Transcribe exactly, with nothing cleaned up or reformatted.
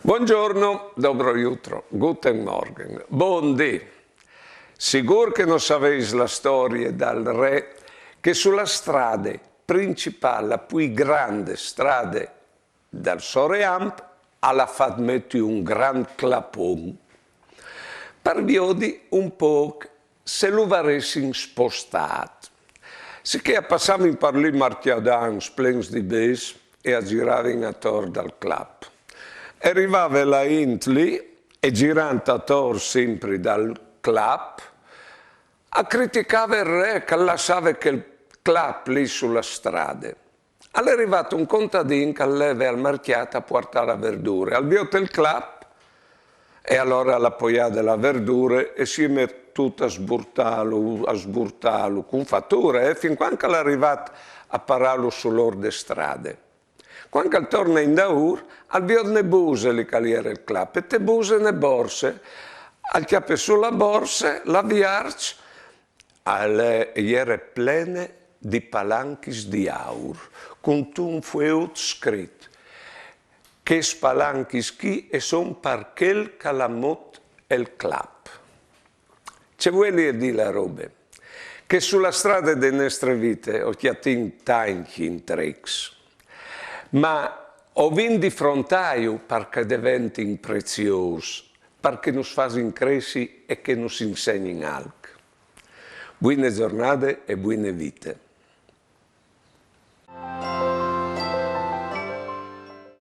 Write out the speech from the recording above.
Buongiorno, dobro jutro, guten Morgen, bundì. Sigûr che no savês la storie dal re che su la strade principâl, la plui grande strade dal so reamp, al à fat meti un grant clapon par viodi un pôc se lu varessin spostât. Sichè a passavin par li marcjadans plens di bêçs e a ziravin ator dal clap. E rivave la int li e, zirant ator simpri dal clap, a criticave il re che al lassave chel clap li su la strade. Al è rivât un contadin che al leve al marcjât a puartâ la verdure. Al viôt il clap e alore al à poiade la verdure e si è metût a sburtâlu, a sburtâlu, cun fature, eh, fin cuant che al è rivât a parâlu sul ôr de strade. Cuant che al torne indaûr, al viôt une buse li che al jere il clap, e te buse une borse, al cjape sù la borse, la vierç, e jere plene di palanchis di aur, cuntun fueut scrit: Chês palanchis chi e son par chel che al à mot il clap. Ce vueli dî la robe? Che su la strade de nestre vite o cjatìn tancj intrecs, ma o vin di frontâju par che a deventin preziôs, par che nus fasin cressi e che nus insegnin alc. Buine zornade e buine vite.